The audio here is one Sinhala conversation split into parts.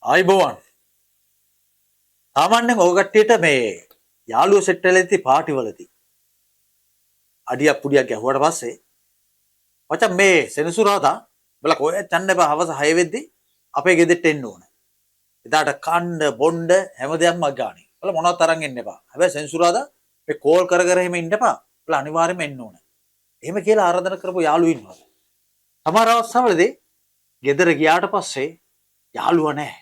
ආයිබෝවන්. සාමාන්‍යයෙන් ඔය කට්ටියට මේ යාළුවෝ සෙට් වෙලා ඉති පාටි වලදී අඩියක් පුඩියක් ගැහුවට පස්සේ මචං මේ සෙනසුරාදා උඹලා කොහෙවත් යන්න එපා, හවස 6 වෙද්දි අපේ ගෙදරට එන්න ඕන. එදාට කන්න බොන්න හැම දෙයක්ම අග්ගානේ. උඹලා මොනවත් අරන් එන්න එපා. හැබැයි සෙනසුරාදා මේ කෝල් කර කර එහෙම ඉන්න එපා. උඹලා අනිවාර්යයෙන්ම එන්න ඕන. එහෙම කියලා ආරාධනා කරපු යාළුවෝ ඉන්නවා. සමහර අවස්ථාවලදී ගෙදර ගියාට පස්සේ යාළුවා නැහැ.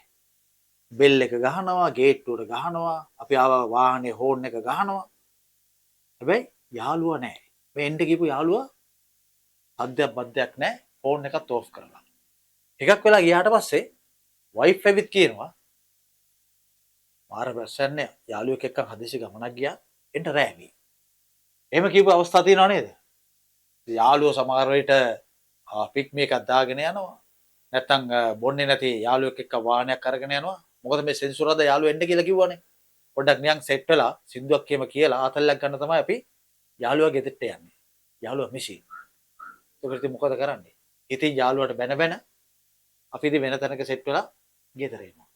බෙල් එක ගහනවා, ගේට්ටුවට ගහනවා, අපි ආව වාහනේ හෝන් එක ගහනවා. හැබැයි යාළුවා නැහැ. මේ එන්න කියපු යාළුවා සද්දයක් බද්දයක් නැහැ, ෆෝන් එකත් ඕෆ් කරලා. ටිකක් වෙලා ගියාට පස්සේ වයිෆ් ඇවිත් කියනවා මාර ප්‍රශ්නයක්, යාළුවෙක් එක්ක හදිසි ගමනක් ගියා, එන්න රෑ වෙයි. එහෙම කියපු අවස්ථා තියෙනව නේද? යාළුවෝ සමහර විට පික්මි එකක් දාගෙන යනවා. නැත්තම් බොන්නේ නැති යාළුවෙක් එක්ක වාහනයක් අරගෙන යනවා. මොකද මේ සෙනසුරාදා යාළුවෝ එන්න කියලා කිව්වනේ. පොඩ්ඩක් නිකන් සෙට් වෙලා සින්දුවක් එහෙම කියලා ආතල්ලක් ගන්න තමයි අපි යාළුවා ගෙදරට යන්නේ. යාළුවා මිසි. ඒකට ඉතින් මොකද කරන්නේ? ඉතින් යාළුවාට බැන බැන අපි ඉතින් වෙන තැනක සෙට් වෙලා ගෙදර එනවා.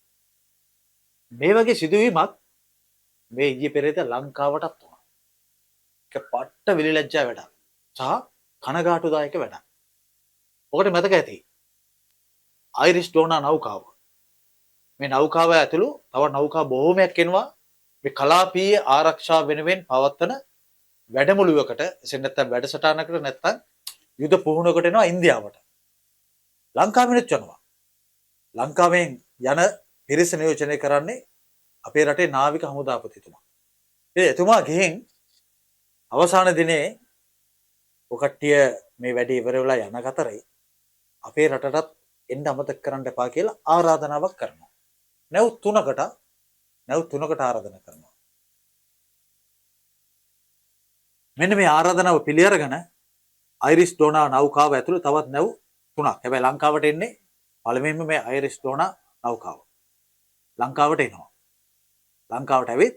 මේ වගේ සිදුවීමක් මේ ඊයේ පෙරේද ලංකාවටත් වුණා. ඒක පට්ට විලිලැජ්ජා වැඩක්. සහ කනගාටුදායක වැඩක්. ඔකට මතක ඇති. අයිරිස් ඩෝනා නෞකාව. මේ නෞකාව ඇතුළු තව නෞකා බොහෝමයක් එනවා මේ කලාපීය ආරක්ෂාව වෙනුවෙන් පවත්වන වැඩමුළුවකට, එසේ නැත්නම් වැඩසටහනකට, නැත්නම් යුද පුහුණුවකට එනවා ඉන්දියාවට. ලංකාවෙනුත් යනවා. ලංකාවෙන් යන පිරිස නියෝජනය කරන්නේ අපේ රටේ නාවික හමුදාපතිතුමා. ඉතින් එතුමා ගිහින් අවසාන දිනේ ඔය කට්ටිය මේ වැඩේ ඉවර වෙලා යන කතරේ අපේ රටටත් එන්න අමතක කරන්න එපා කියලා ආරාධනාවක් කරනවා. නැව් තුනකට ආරාධනා කරනවා. මෙන්න මේ ආරාධනාව පිළි අරගෙන අයිරිස් ඩෝනා නෞකාව ඇතුළු තවත් නැව් තුනක්. හැබැයි ලංකාවට එන්නේ පළමුවෙන්ම මේ අයිරිස් ඩෝනා නෞකාව. ලංකාවට එනවා. ලංකාවට ඇවිත්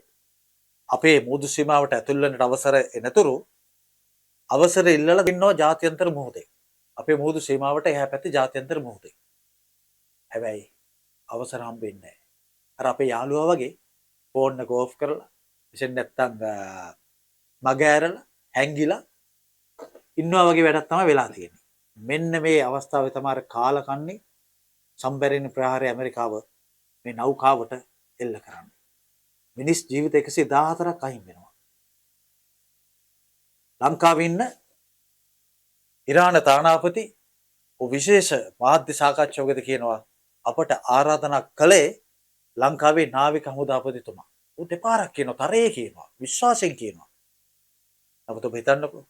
අපේ මුහුදු සීමාවට ඇතුල් වෙන්නට අවසර එනතුරු අවසර ඉල්ලලා ඉන්නවා ජාත්‍යන්තර මුහුදේ. අපේ මුහුදු සීමාවට එහා පැත්තේ ජාත්‍යන්තර මුහුදේ. හැබැයි අවසර හම්බෙන්නේ නැහැ. අර අපේ යාළුවා වගේ ෆෝන් එක ඕෆ් කරලා, විශේෂ නැත්තම් මග ඇරලා හැංගිලා ඉන්නවා වගේ වැඩක් තමයි වෙලා තියෙන්නේ. මෙන්න මේ අවස්ථාවේ තමයි අර කාලකන්ණි සම්බැරෙන ප්‍රහාරය ඇමරිකාව මේ නෞකාවට එල්ල කරන්නේ. මිනිස් ජීවිත 114ක් අහිමි වෙනවා. ලංකාවේ ඉන්න ඉරාන තානාපති විශේෂ මාධ්‍ය සාකච්ඡාවකදී කියනවා අපට ආරාධනා කළේ ලංකාවේ නාවික හමුදාපතිතුමා. ඌ දෙපාරක් කියනවා, තරයේ කියනවා, විශ්වාසයෙන් කියනවා. නමුත් ඔබ හිතන්නකෝ,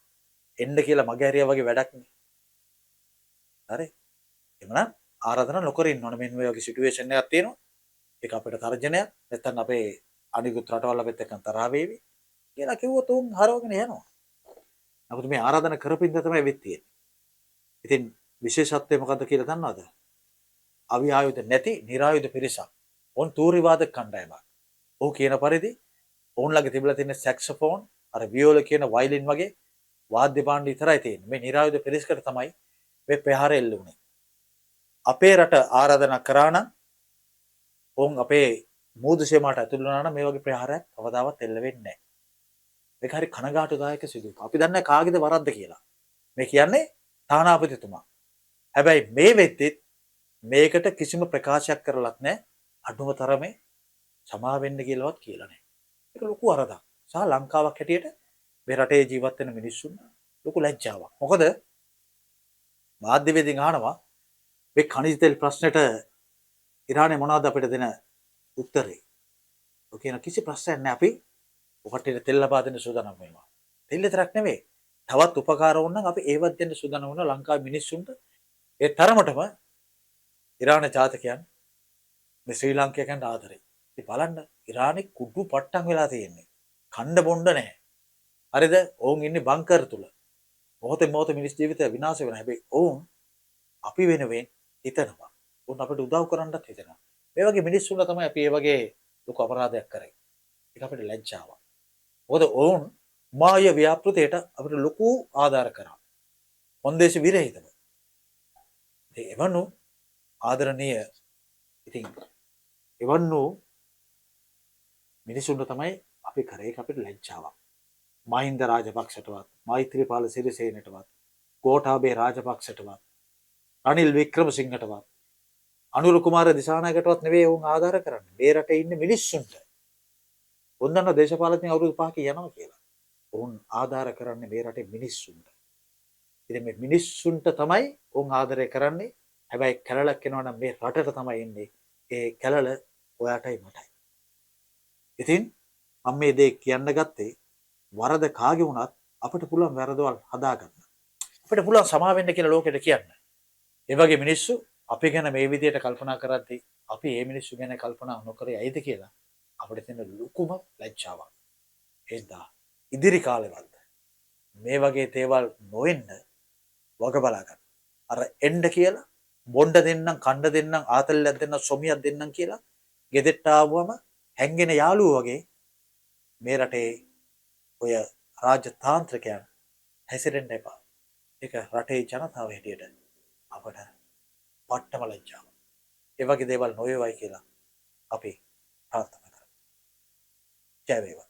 එන්න කියලා මග ඇරියා වගේ වැඩක් නේ. හරි. එහෙමනම් ආරාධනා නොකර ඉන්න ඕනේ. මෙන්න මේ වගේ සිටුේෂන් එකක් තියෙනවා. ඒක අපිට තර්ජනයක්. නැත්තම් අපේ අනිකුත් රටවල් අපිත් එක්ක තරහ වේවි කියලා කිව්වොත් උන් හරවගෙන යනවා. නමුත් මේ ආරාධනා කරපින්ද තමයි වෙත් තියෙන්නේ. ඉතින් විශේෂත්වය මොකද්ද කියලා දන්නවද? අවි ආයුධ නැති නිරායුධ පිරිසක්. ඔවුන් තූරිවාදක කණ්ඩායමක්. ඔහු කියන පරිදි ඔවුන් ළඟ තිබිලා තියෙන සැක්සෆෝන්, අර වියෝල කියන වයලින් වගේ වාද්‍ය භාණ්ඩ විතරයි තියෙන්නේ. මේ නිරායුධ පිරිසකට තමයි මේ ප්‍රහාරය එල්ල වුණේ. අපේ රට ආරාධනා කරා නම් ඔවුන් අපේ මුහුදු සීමාවට ඇතුල් වුණා නම් මේ වගේ ප්‍රහාරයක් කවදාවත් එල්ල වෙන්නේ නැහැ. මේක හරි කනගාටුදායක සිදුවීමක්. අපි දන්නේ නැහැ කාගේද වරද්ද කියලා. මේ කියන්නේ තානාපතිතුමා. හැබැයි මේ වෙද්දිත් මේකට කිසිම ප්‍රකාශයක් කරලත් නැහැ. අඩුම තරමේ සමා වෙන්න කියලාවත් කියලා නැහැ. ඒක ලොකු වරදක්. සහ ලංකාවක් හැටියට මේ රටේ ජීවත් වෙන මිනිස්සුන් ලොකු ලැජ්ජාවක්. මොකද මාධ්‍යවේදීන් අහනවා මේ ඛනිජ තෙල් ප්‍රශ්නෙට ඉරානය මොනවද අපිට දෙන උත්තරේ? ඔය කියන කිසි ප්‍රශ්නයක් නැහැ. අපි ඔකටට තෙල් ලබා දෙන්න සූදානම් වෙනවා. තෙල් විතරක් නෙවෙයි. තවත් උපකාර වුණ නම් අපි ඒවත් දෙන්න සූදානම් වෙනවා ලංකාවේ මිනිස්සුන්ට. ඒ තරමටම ඉරාන ජාතිකයන් මේ ශ්‍රී ලාංකිකයන්ට ආදරේ. ඉතින් බලන්න ඉරානේ කුඩු පට්ටම් වෙලා තියෙන්නේ. කණ්ඩ බොණ්ඩ නැහැ. හරිද? ඔවුන් ඉන්නේ බංකර් තුල. මොහොතේ මොහොත මිනිස් ජීවිතය විනාශ වෙනවා. හැබැයි ඔවුන් අපි වෙනුවෙන් හිතනවා. ඔවුන් අපිට උදව් කරන්නත් හිතනවා. මේ වගේ මිනිස්සුන්ලා තමයි අපි මේ වගේ ලොකු අපරාධයක් කරේ. ඒක අපිට ලැජ්ජාවක්. මොකද ඔවුන් මාය ව්‍යාපෘතියට අපිට ලොකු ආධාර කරා. කොන්දේසි විරහිතව. ඉතින් එවනු ආදරණීය ඉතින් එවන් වූ මිනිසුන්ට තමයි අපි කරේ අපිට ලැජ්ජාවක්. මහින්ද රාජපක්ෂටවත්, මෛත්‍රීපාල සිරිසේනටවත්, ගෝඨාභය රාජපක්ෂටවත්, රනිල් වික්‍රමසිංහටවත්, අනුර කුමාර දිසානායකටවත් නෙවෙයි වුන් ආධාර කරන්නේ. මේ රටේ ඉන්න මිනිස්සුන්ට. උන් දන්න දේශපාලඥයන් අවුරුදු 5 යනවා කියලා. ඔවුන් ආධාර කරන්නේ මේ රටේ මිනිස්සුන්ට. ඉතින් මේ මිනිස්සුන්ට තමයි ඔවුන් ආදරය කරන්නේ. හැබැයි කැලලක් එනවා නම් මේ රටට තමයි එන්නේ. ඒ කැලල ඔයාටයි මටයි. ඉතින් මම මේ දේ කියන්න ගත්තේ වරද කාගේ වුණත් අපිට පුළුවන් වැරදවල් හදාගන්න. අපිට පුළුවන් සමා වෙන්න කියලා ලෝකෙට කියන්න. ඒ වගේ මිනිස්සු අපි ගැන මේ විදියට කල්පනා කරද්දී අපි මේ මිනිස්සු ගැන කල්පනා නොකර ඇයිද කියලා අපිට තියෙන ලොකුම ලැජ්ජාවක්. එදා ඉදිරි කාලෙවලද මේ වගේ දේවල් නොවෙන්න වග බලා ගන්න. අර එන්න කියලා බොණ්ඩ දෙන්නම්, කණ්ඩ දෙන්නම්, ආතල්ලයක් දෙන්නම්, සොමියක් දෙන්නම් කියලා ගෙදරට ආවම හැංගෙන යාළුවෝ වගේ මේ රටේ ඔය රාජ්‍ය තාන්ත්‍රිකයන් හැසිරෙන්න එපා. ඒක රටේ ජනතාව හැටියට අපට පට්ටම ලැජ්ජාවක්. ඒ වගේ දේවල් නොවේවයි කියලා අපි ප්‍රාර්ථනා කරමු. ජය වේවා.